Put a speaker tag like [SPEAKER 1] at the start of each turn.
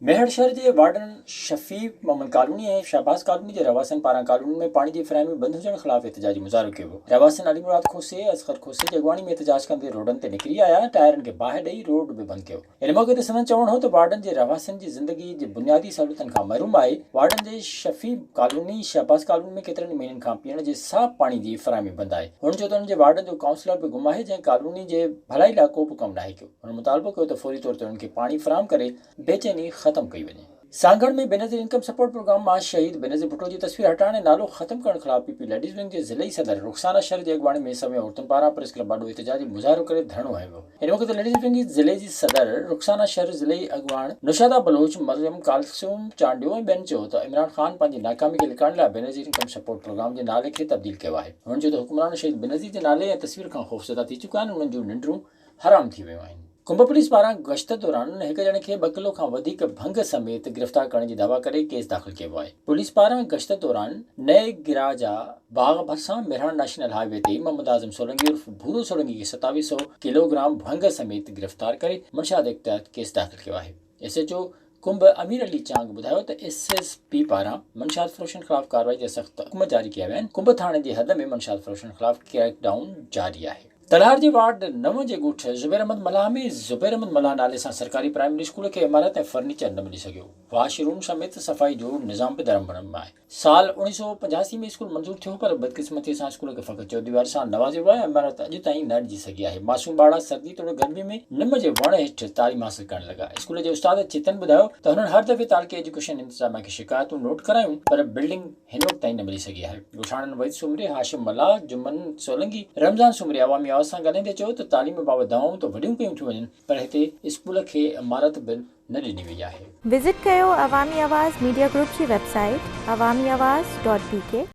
[SPEAKER 1] ميهڙ شهر جي وارڊن شفيع محمد ڪالوني ۽ شهباز ڪالوني جي رهواسين پاران ڪالونين ۾ پاڻي جي فراهمي بند هجڻ خلاف احتجاجي مظاهرو ڪيو ويو. رهواسين علي مراد کوسي، اصغر کوسي جي اڳواڻي ۾ احتجاج ڪندي روڊن تي نڪري آيا ۽ ٽائرن کي باهه ڏئي روڊ به بند ڪيو. ان موقعي تي سندن چوڻ هو ته وارڊن جي رهواسين جي زندگي جي بنيادي سهولتن کان محروم آهي، وارڊن جي شفيع ڪالوني، شهباز ڪالوني ۾ ڪيترن ئي مهينن کان پيئڻ جي صاف پاڻي جي فراهمي بند آهي. هن چيو ته انهن جي وارڊن جو ڪائونسلر به گم آهي جنهن ڪالوني جي ڀلائي لاء ڪو به ڪم ناهي ڪيو. هن مطالبو ڪيو ته فوري طور تي انهن کي پاڻي فراهم ڪري بيچيني ختم ڪئي وڃي. Sanghar ۾ Benazir income support programme مان شهيد بينظير ڀٽو جي تصوير هٽائڻ ۽ نالو ختم ڪرڻ خلاف پي پي ليڊيز ونگ جي ضلعي صدر رخسانه شر جي اڳواڻي ۾ سوين عورتن پاران پريس ڪلب آڏو احتجاجي مظاهرو ڪري ڌرڻو هنيو ويو. ان موقعي تي ليڊيز ونگ جي ضلعي جي صدر رخسانه شر، ضلعي اڳواڻ نوشاده بلوچ، مريم ڪلثوم چانڊيو ۽ ٻين چيو ته عمران خان پنهنجي ناڪامي کي لڪائڻ لاء بينظير انڪم سپورٽ پروگرام جي نالي کي تبديل ڪيو آهي. هن چيو ته حڪمران شهيد بينظير جي نالي ۽ تصوير کان خوفزده ٿي چڪا آهن، انهن جون ننڊون حرام ٿي ويون آهن. ڪنب پوليس پاران گشت دوران هڪ ڄڻي کي ٻه ڪلو کان وڌيڪ ڀنگ سميت گرفتار ڪرڻ جي دعويٰ ڪري ڪيس داخل ڪيو ويو آهي. پوليس پاران گشت دوران نئين گراجا باغ ڀرسان مهراڻ نيشنل هاء وي تي محمد اعظم سولنگي عرف ڀورو سولنگي کي 27 سئو ڪلو گرام ڀنگ سميت گرفتار ڪري منشيات ايڪٽ تحت ڪيس داخل ڪيو آهي. S H O Kumb Amir Ali Chang ٻڌايو ته ايس ايس پي پاران منشيات فروشن خلاف ڪارروائي جا سخت حڪم جاري ڪيا ويا آهن، ڪنب ٿاڻي جي حد ۾ منشيات فروشن خلاف ڪريڪ ڊائون جاري آهي. تلهار جي وارڊ نو جي ڳوٺ زبير احمد ملاح ۾ زبير احمد ملاح نالي سان سرڪاري پرائمري اسڪول کي عمارت ۽ فرنيچر نه ملي سگهيو، واش روم سميت صفائي جو نظام به درهم برهم آهي. سال 1985 ۾ اسڪول منظور ٿيو پر بدقسمتي سان اسڪول کي فقط چوديواري سان نوازيو ويو ۽ عمارت اڄ تائين نه اڏجي سگهي آهي. معصوم ٻارڙا سردي توڙي گرمي ۾ نم جي وڻ هيٺ تعليم حاصل ڪرڻ لڳا. اسڪول جي استاد چيتن ٻڌايو ته هنن هر دفعي تعلقي ايجوڪيشن انتظاميا کي شڪايتون نوٽ ڪرايون پر بلڊنگ هن وقت تائين نه ملي سگهي آهي. ڳوٺاڻن وحيد سومري، هاشم ملاح، جمن سولنگي، رمضان سومري عوامي آواز سان ڳالهائيندي چيو ته تعليم بابت دعوائون ته وڏيون ڪيون ٿيون وڃن پر هتي اسڪول کي عمارت به نه ڏني وئي آهي.
[SPEAKER 2] وزٽ ڪيو عوامي آواز ميڊيا گروپ جي website Awami Awaz dot B K.